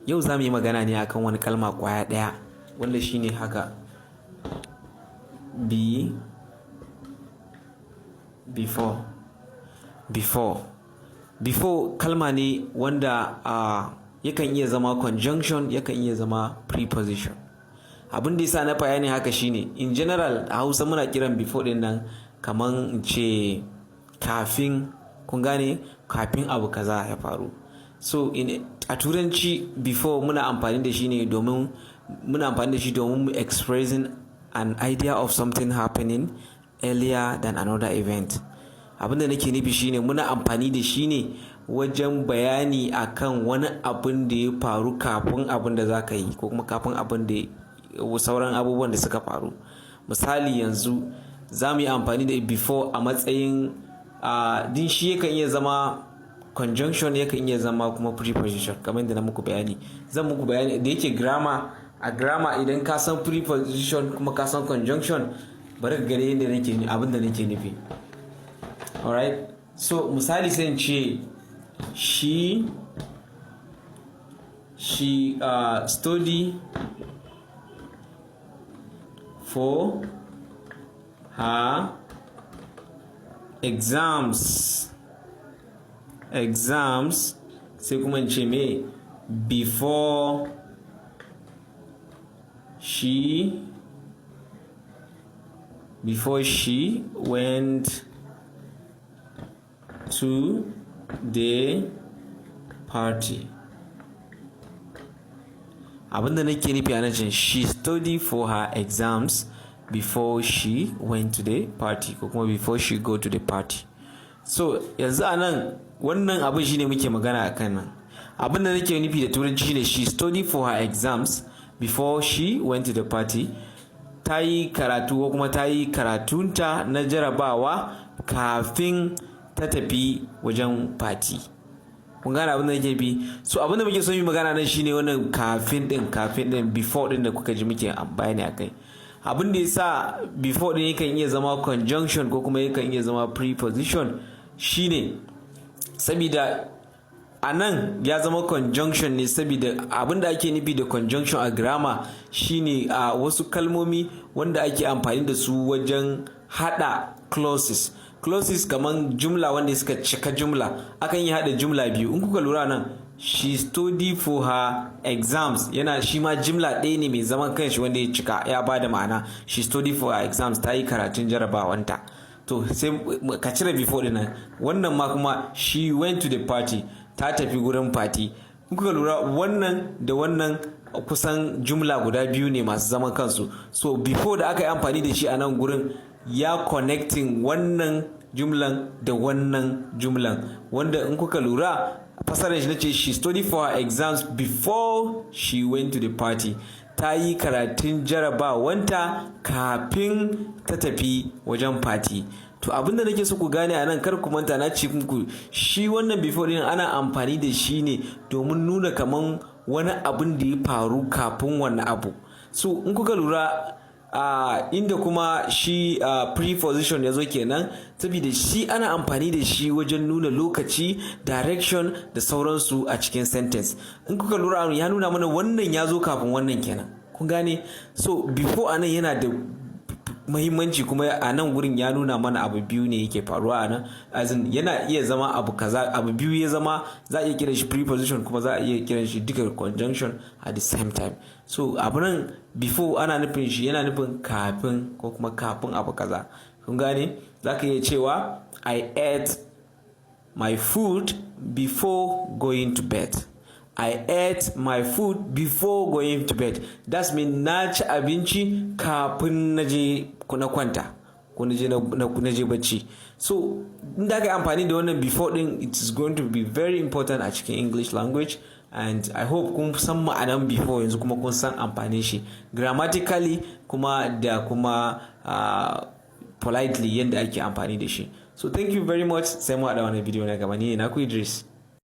Yau za mu yi magana ne akan wani kalma kwaya ɗaya, wanda shine haka: before. Before, before kalma ne wanda yakan iya zama conjunction, yakan iya zama preposition. Abin da yasa na bayani haka shine, in general, a Hausa muna kiran before din nan kaman in ce kafin. Kun gane? Kafin abu kaza ya faru. So a Turanci, before muna amfani da shi ne domin muna amfani da shi domin expressing an idea of something happening earlier than another event. Abin da nake nufi shine, muna amfani da shi ne wajen bayani akan wani abin da ya faru kafin abin da za ka yi, ko kuma kafin abin da sauran abubuwan da suka faru. Misali, yanzu za mu yi amfani da before a matsayin din shi yakan iya zama conjunction, yakan iya zama kuma preposition, kamar yadda na muku bayani. Zan muku bayani da yake grammar, a grammar idan ka san preposition kuma ka san conjunction, bari ka gani yadda nake, abin da nake nufi. Alright, so misali, sai in ce she study for her exams, sai kuma in ce me? Before she went to the party. Abinda nake nufi a nan, she study for her exams before she went to the party, ko kuma before she go to the party. So yanzu a nan, wannan abin shine muke magana a kan nan. Abin da nake nufi da Turanci shine, she study for her exams before she went to the party. Ta yi karatu ko kuma ta yi karatunta na jarabawa kafin ta tafi wajen party. Kun gane abin da nake bi? So abin da muke son yi magana nan shine wannan kafin din, kafin din, before din da kuka ji muke bayani akai. Abin da yasa before din yakan iya zama conjunction ko kuma yakan iya zama preposition shine sabida a nan ya zama conjunction ne, saboda abin da ake nufi da conjunction a grammar shine a wasu kalmomi wanda ake amfani da su wajen hada clauses. Clauses kaman jumla wanda suka cika jumla. Akan yi hada jumla biyu. In kuka lura nan, she study for her exams, yana shi ma jumla ɗaya ne mai zaman kanshi wanda ya cika, ya bada ma'ana. She study for her exams, ta yi karatun jarabawanta. To sai ka cire before din nan. Wannan ma kuma, she went to the party, ta tafi gurin party. In kuka lura, wannan da wannan kusan jumla guda biyu ne masu zaman kansu. So before da aka yi amfani da shi a nan gurin ya connecting wannan jumlan da wannan jumlan, wanda in kuka lura fasarar shi, nace she study for her exams before she went to the party, ta yi karatun jarabawanta kafin ta tafi wajen party. To abin da nake so ku gane a nan, kar ku manta na ce muku shi wannan before din ana amfani da shi ne domin nuna kaman wani abin da ya faru kafin wani abu. So in kuka lura, inda kuma shi preposition ya zo kenan, saboda shi ana amfani da shi wajen nuna lokaci, direction da sauransu a cikin sentence. In kuka lura, ya nuna mana wannan ya zo kafin wannan kenan. Kun gane? So before anan yana da muhimmanci, kuma a nan gurin ya nuna mana abu biyu ne yake faruwa a nan. As in, yana iya zama abu kaza, abu biyu ya zama. Za a iya kiran shi preposition, kuma za a iya kiran shi duka conjunction at the same time. So abu nan before ana nufin shi, yana nufin kafin ko kuma kafin abu kaza. Kun gane? Za ka iya cewa "I ate my food before going to bed." I ate my food before going to bed. That's mean na ci abinci kafin na je na kwanta ko na je bacci. So inda aka yi amfani da wannan before din, it is going to be very important a cikin English language, and I hope kun san ma'anan before yanzu, kuma kun san amfanin shi grammatically kuma da kuma politely yadda ake amfani da shi. So thank you very much. Sai mu haɗa wani video na gaba. Ni ne naku Idris.